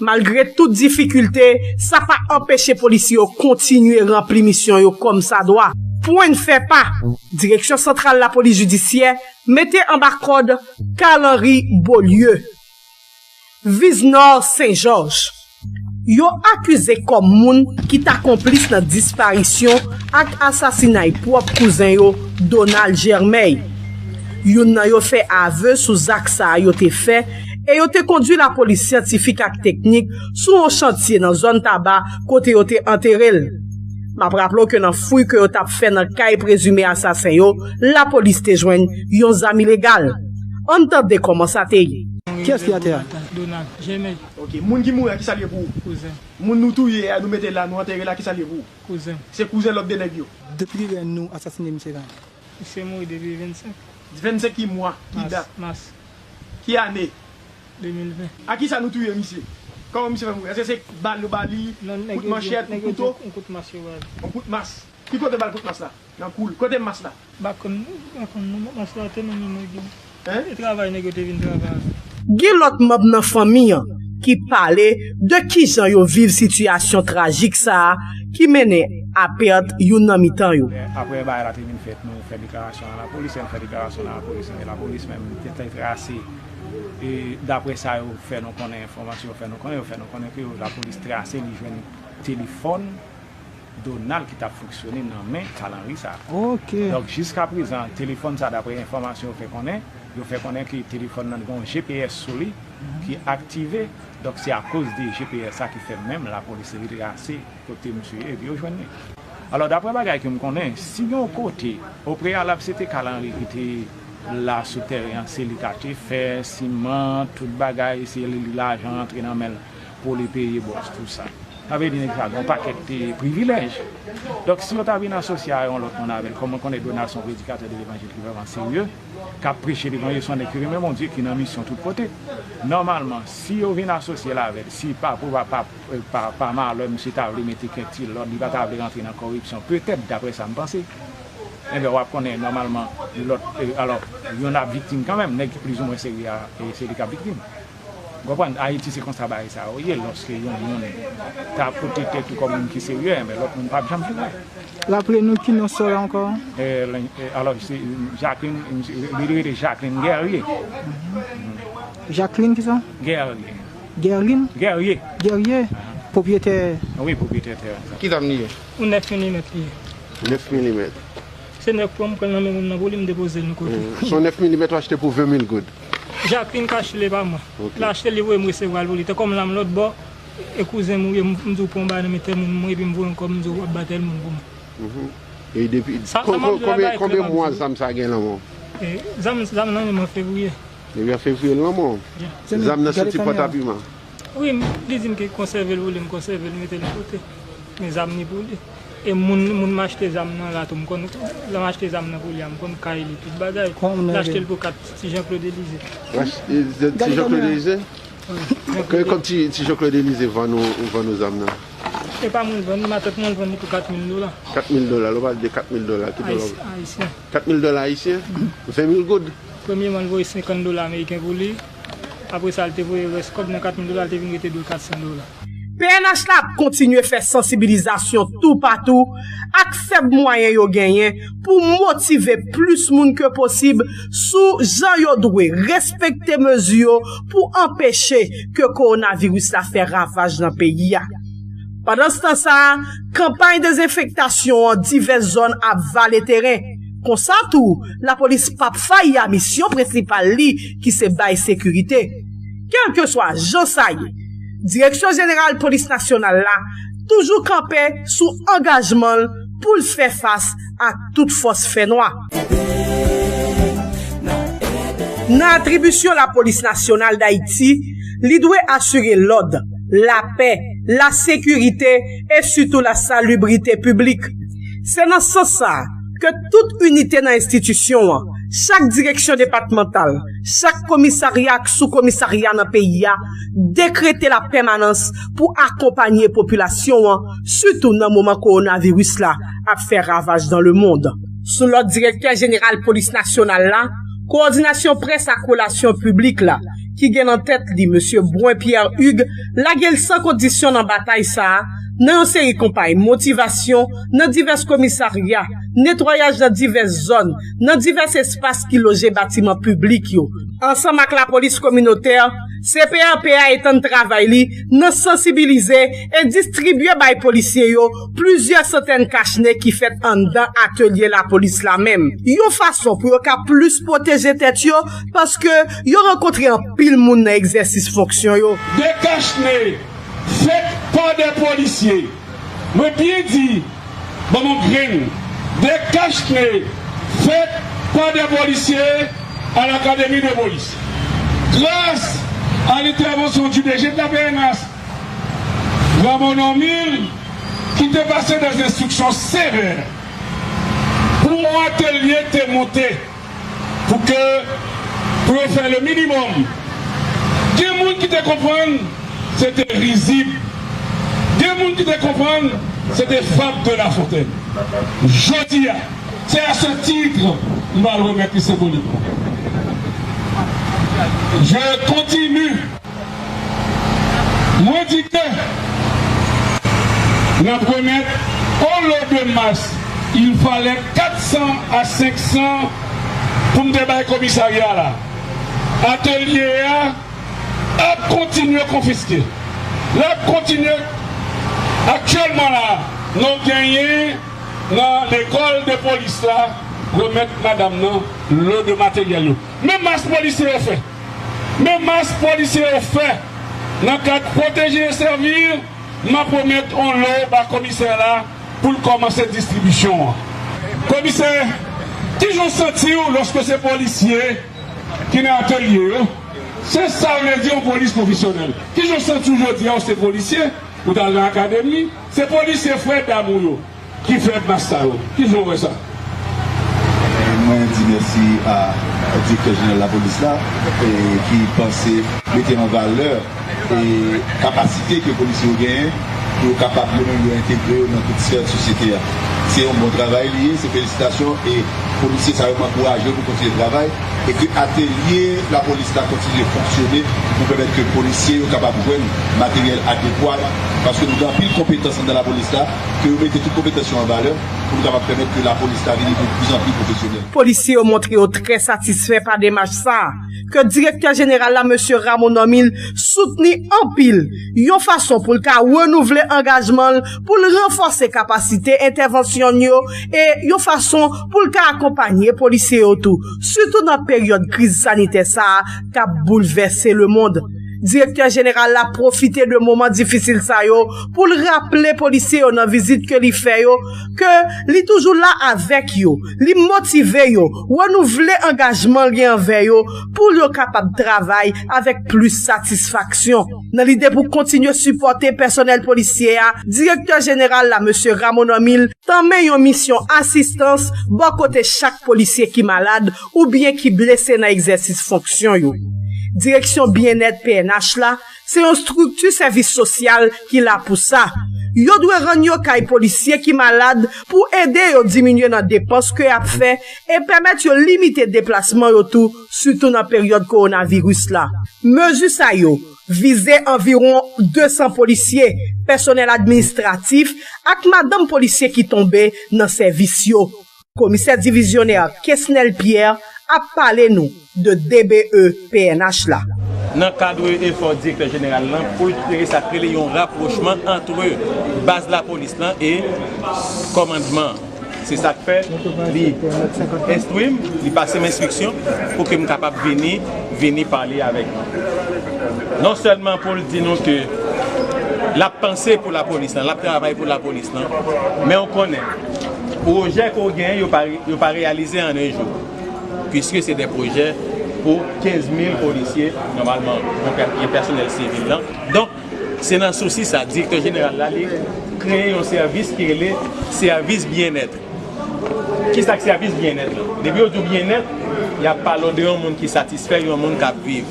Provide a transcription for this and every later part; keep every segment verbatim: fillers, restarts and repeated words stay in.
Malgre tout difikilte, sa pa anpeche polisye yo kontinye ranpli misyon yo kòmsadwa. Pou n fè pa, Direksyon Santral Lapolis Jidisyè mete anba kòd Carl Henry Beaulieu, Viznò Sen Jòj. Yo akize kòm moun ki ta konplis nan disparisyon ak asasinay pwòp kouzen yo, Donald Germeuil. Youn nan yo fè ave sou zak sa a yo te fè e yo te kondui lapolis syantifik ak teknik sou yon chantye nan zòn Taba kote yo te antere l. M ap raple w ke nan fouy ke yo t ap fè nan kay prezime asasen yo, lapolis te jwenn yon zam ilegal. Ann tande kòman sa te ye. Kiyès ki atè a? Donald Germeuil. Ok, moun ki mouri a, kisa l ye pou ou? Kouzen. Moun nou touye a, nou mete la, nou antere la, kisa l ye pou ou? Kouzen. Se kouzen lòt de nèg yo. Depi kilè nou asasine misye la? Misye mouri depi vennsenk. Vennsenk ki mwa? Ki dat? Mas. Ki ane? De mil ven. A kisa nou touye misye? Kòman misye fè mouri? Èske se bal yo ba li? Non, nèg yo di, kout manchèt, kout kouto? Yon kout mas yo ba li. Yon kout mas. Ki kote bal kout mas la? Nan kou l. Kote mas la? M pa konn, m pa konn non, mas la te nan men nèg yo. Hein? E travay nèg yo te vin travay. Gen lòt manm nan fanmi an ki pale de kijan yo viv sitiyasyon trajik sa a ki mennen a pèt youn nan mitan yo. Apre bagay la te vin fèt, nou fè deklarasyon nan lapolis, lè n fè deklarasyon nan lapolis, e lapolis menm te, te trase, e daprè sa yo fè nou konnen, enfòmasyon yo fè nou konnen, yo fè nou konnen ke yo, lapolis trase, li jwenn telefòn Donald ki t ap fonksyone nan men Carl Henry sa. Ok. Donk, jiskaprezan, telefòn sa, daprè enfòmasyon yo fè konnen, yo fè konnen ke telefòn nan gen yon G P S sou li ki aktive. Donk, se akoz de G P S sa ki fè menm lapolis retrase kote misye ye, epi yo jwenn li. Alò, daprè bagay ke m konnen, si gen yon kote, opreyalab, se te Carl Henry ki te la sou tèren an, se li k achte fè, siman, tout bagay, se li, li lajan rantre nan men l pou li peye bòs, tou sa. Sa vle di nèg sa gen yon pakèt, eh, privilèj. Donk, si yo ta vin asosye a yon lòt moun avè l, kòm mwen konnen Donald se yon predikatè de levanjil ki vrèman serye, k ap preche levanjil, se yon nèg ki renmen Bondye, ki nan misyon tout kote. Nòmalman, si yo vin asosye l avè l, si pa, pou pa, pa, pa, pa malè, misye ta vle mete kèk ti lòd, li pa ta vle rantre nan kòripsyon, petèt, daprè sa m panse, enben, w ap konnen, nòmalman, lòt, eh, alò, youn ap viktim kanmenm, nèg ki plizoumwen serye a, eh, se li k ap viktim. Ou konprann? Ayiti, se konsa bagay sa yo ye. Lòske yon moun ta pote tèt ou kòm moun ki serye, enben, lòt moun p ap janm vle wè. Raple nou ki non sè w la ankò? Eh, len-, eh, alò, se Jacqueline, li rele Jacqueline Guerrier. Jacqueline kisa? Guerrier. Guerline? Guerrier. Guerrier. Pwopriyetè. Wi, pwopriyetè tèren sa. Ki zam li ye? Yon nèf milimèt li ye. Nèf milimèt. Se nèg pran m pran l nan men moun nan pou li, m depoze l yon kote. Mm. Se yon nèf milimèt ou achte pou ven mil goud. Jacqueline k achte l, e pa mwen. Ok. L achte l, li voye m resevwa l pou li. Te kòm l a m lòt bò, e kouzen m ou ye, m, m di w pran yon bagay nan men tèl moun, mwen, epi m voye yon kòb, m di w w ap ba tèl moun pou mwen. Mhm. E depi, sa, sa m ap di w la, konbyen, konbyen mwa zam sa gen nan men w? E, zam, zam nan men mwen fevriye. Depi an fevriye l nan men w. Zam nan santi pòtapiman. Wi, m, li di m ke konsève l pou li, m konsève l, mete l yon kote. Men zam ni pou li. E moun, moun m achte zam nan la tou, m konn, lè m achte zam nan pou li a, m konn kay li, tout bagay. L achte l pou kat Ti Jean Claude Elysée. Ti Jean Claude Elysée? Wi. Kòm Ti, Ti Jean Claude Elysée vann ou, vann ou zam nan? E pa mwen l vann li, matant mwen l vann li pou kat mil dola. Kat mil dola, lè w pale de kat mil dola, ki dola? Ayisyen. Kat mil dola ayisyen? Ven mil goud. Premyèman, l voye senkant dola ameriken pou li. Apre sa, l te voye rès kòb nan kat mil dola, l te vin rete dwe kat san dola. P N H la ap kontinye fè sansibilizasyon toupatou ak fèb mwayen yo genyen pou motive plis moun ke posib sou jan yo dwe respekte mezi yo pou anpeche ke kowonaviris la fè ravaj nan peyi a. Pandanstan sa a, kanpay dezenfektasyon an divès zòn ap vale teren. Konsa tou, lapolis p ap fayi a misyon prensipal li ki se bay sekirite. Kèlkeswa jan sa ye, Direksyon Jeneral Polis Nasyonal la toujou kanpe sou angajman l pou l fè fas ak tout fòs fènwa. Nan atribisyon Lapolis Nasyonal Dayiti, li dwe asire lòd, lapè, lasekirite e sitou lasalibrite piblik. Se nan sans sa a ke tout inite nan enstitisyon an, chak direksyon depatmantal, chak komisarya ak soukomisarya nan peyi a dekrete lapèmanans pou akonpanye popilasyon an, sitou nan moman kowonaviris la ap fè ravaj dans le monde. Sou lòd Direktè Jeneral Polis Nasyonal la, Kowòdinasyon Près ak Relasyon Piblik la, ki gen nan tèt li mesye Brun Pierre Hugues, lage l san kondisyon nan batay sa a, nan yon seri konpay motivasyon, nan divès komisarya, netwayaj nan divès zòn, nan divès espas ki loje batiman piblik yo. Ansanm ak lapolis kominotè, C P R P a etann travay li nan sansibilize e distribye bay polisye yo plizyè santèn kachne ki fèt anndan atelye lapolis la menm, yon fason pou yo ka plis pwoteje tèt yo, paske yo rankontre anpil moun nan egzèsis fonksyon yo. De kachne fèt pa de polisye. Mwen byen di, ban m yon grenn, de kachne fèt pa de polisye à l'académie de police. Grâce à l'intervention du D G de la P N H, Ramon Normil, ki te pase des instructions sévères pou yon atelye te monte pou ke, pou yo fè le minimum. Gen moun ki te konprann se te rizib. Gen moun ki te konprann se te fab de La Fontaine. Jodi a, se à ce titre m pral remèt li senbolikman. Je continue. Mwen di ke n ap remèt au lot de mas, il fallait quatre cents à cinq cents pou m te bay komisarya la. Atelye a ap kontinye konfiske. L ap kontinye. Aktyèlman la, nou genyen nan lekòl de polis la, remèt madanm nan lo de materyèl yo. Men mas polisye yo fè. Men mas polisye yo fè. Nan kad pwoteje e sèvi, m ap remèt yon lo ba komisè la pou l kòmanse distribisyon an. Komisè, kijan w santi w lòske se polisye ki nan atelye yo? Se sa vle di yon polis pwofesyonèl. Kijan w santi w jodi a, w se polisye, ou t al nan akademi, se polisye frè dam ou yo ki fè mas sa yo. Kijan w wè sa? Mwen di mèsi a direktè jeneral lapolis la, e, ki panse mete an valè, e, kapasite ke polisye yo genyen pou yo kapab yo menm yo entegre yo nan tout sfè sosyete a. Se yon bon travay li ye, se felisitasyon, e polisye sa yo m ankouraje yo pou kontinye travay, e ke atelye lapolis la kontinye fonksyone pou pèmèt ke polisye yo kapab jwenn materyèl adekwa, paske nou gen anpil konpetans anndan lapolis la, ke yo mete tout konpetans yo an valè pou nou kapab pèmèt ke lapolis la vini de plus en plus pwofesyonèl. Polisye yo montre yo trè satisfè pa demach sa a, ke direktè jeneral la, mesye Ramon Normil, soutni anpil, yon fason pou l ka renouvle angajman l, pou l ranfòse kapasite entèvansyon l yo, e yon fason pou l ka akonpanye polisye yo tou, sitou nan peryòd kriz sanitè sa a k ap boulvèse lemonn. Direktè jeneral la pwofite de moman difisil sa yo pou l raple polisye yo nan vizit ke li fè yo ke li toujou la avèk yo, li motive yo, renouvle angajman li anvè yo pou yo kapab travay avèk plis satisfaksyon. Nan lide pou kontinye sipòte pèsonèl polisye a, direktè jeneral la, mesye Ramon Normil, tanmen yon misyon asistans bò kote chak polisye ki malad oubyen ki blese nan egzèsis fonksyon yo. Direksyon byennèt P N H la se yon estrikti sèvis sosyal ki la pou sa. Yo dwe rann yo kay polisye ki malad pou ede yo diminye nan depans ke y ap fè e pèmèt yo limite deplasman yo tou, sitou nan peryòd kowonaviris la. Mezi sa yo vize anviwon de san polisye, pèsonèl administratif ak madanm polisye ki tonbe nan sèvis yo. Komisè divizyonè Kesnel Pierre ap pale nou de D B E P N H la. Nan kad efò direktè jeneral lan pou l kreye sa k rele yon rapwochman ant baz lapolis lan e kòmandman an. Se sa k fè li enstwi m, li pase m enstriksyon pou ke m kapab vini, vini pale avèk nou. Non sèlman pou l di nou ke l ap panse pou lapolis lan, l ap travay pou lapolis lan, men w konnen, pwojè ke w genyen, yo pa, yo pa reyalize an en jou, piske se de pwojè pou kenz mil polisye, nòmalman, yon pè-, yon pèsonèl sivil lan. Donk, se nan sousi sa, direktè jeneral la, li kreye yon sèvis ki rele sèvis byennèt. Kisa k sèvis byennèt lan? Depi yo di w byennèt, y ap pale w de yon moun ki satisfè, yon moun k ap viv.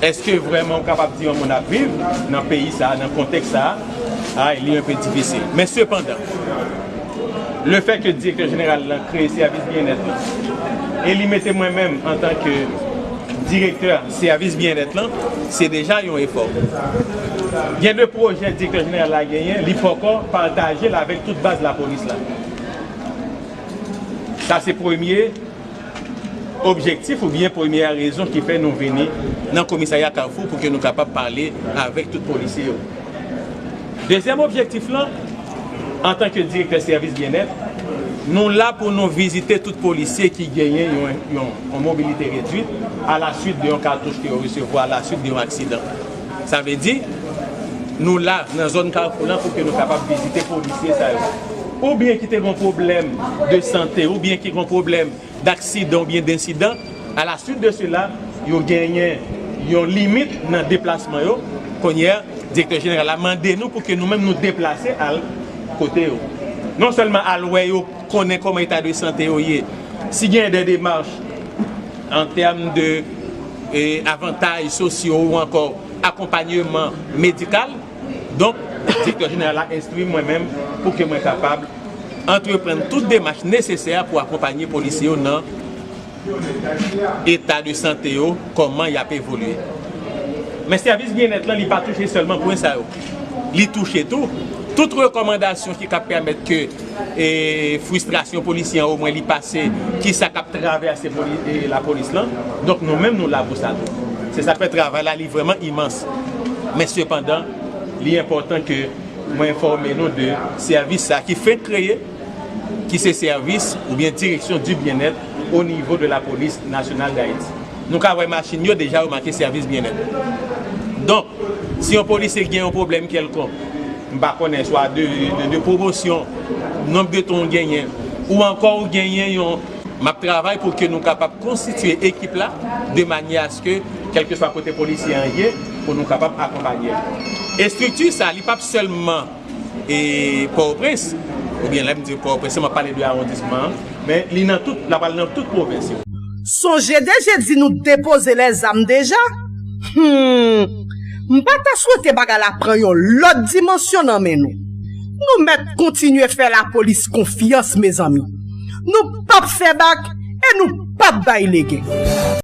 Èske vrèman w kapab di yon moun ap viv nan peyi sa a, nan kontèks sa a? Ay, li enpe difisil. Men sepandan, lefètke direktè jeneral lan kreye sèvis byennèt lan, e li mete mwen menm antanke Direktè sèvis byennèt lan, se deja yon efò. Gen de pwojè direktè jeneral la genyen, li poko pataje l avèk tout baz lapolis la. Sa se premye objektif oubyen premyè rezon ki fè nou vini nan komisarya Kafou pou ke nou kapab pale avèk tout polisye yo. Dezyèm objektif lan, antanke direktè sèvis byennèt, nou la pou nou vizite tout polisye ki genyen yon, yon, yon mobilite redwit alaswit de yon katouch ke yo resevwa alaswit de yon aksidan. Sa vle di, nou la nan zòn Kafou lan pou ke nou kapab vizite polisye sa yo. Oubyen ki te gen pwoblèm de sante, oubyen ki gen pwoblèm daksidan oubyen densidan, alaswit de sela, yo genyen yon limit nan deplasman yo. Kounye a, direktè jeneral la mande nou pou ke nou menm nou deplase al kote yo. Non sèlman al wè yo, konnen kòman eta de sante yo ye, si gen de demach an tèm de e, avantaj sosyo ou ankò akonpanyeman medikal. Donk, direktè jeneral la enstwi mwen menm pou ke mwen kapab antreprann tout demach nesesè pou akonpanye polisye yo nan eta de sante yo, kòman y ap evolye. Men sèvis byennèt lan, li pa touche sèlman pwen sa yo. Li touche tou tout rekòmandasyon ki kab pèmèt ke e, fristrasyon polisye an omwen li pase, kisa k ap travèse poli, e, lapolis lan. Donk nou menm nou la pou sa tou. Se sa k fè travay la li vrèman imans. Men sepandan, li enpòtan ke mwen enfòme nou de sèvis sa ki fenk kreye, ki se sèvis oubyen direksyon di byennèt o nivo de la polis nasyonal d Ayiti. Nou ka wè machin yo deja yo make sèvis byennèt. Donk, si yon polisye gen yon pwoblèm kèlkonk, m pa konnen, swa de, de, de pwomosyon, nonb de tan w genyen, ou ankò ou genyen yon, m ap travay pou ke nou kapab konstitye ekip la de manyè aske, kèlkeswa kote polisye an ye, pou nou kapab akonpanye l. Estrikti sa, li p ap sèlman e Pòtoprens, oubyen lè m di Pòtoprens, m ap pale de awondisman an, men li nan tout, l ap al nan tout pwovens yo. Sonje deje di nou depoze lèzam deja? Hmm, m pa ta swete bagay la pran yon lòt dimansyon nan men nou. Nou mèt kontinye fè lapolis konfyans, mezanmi. Nou p ap fè bak e nou p ap bay legen.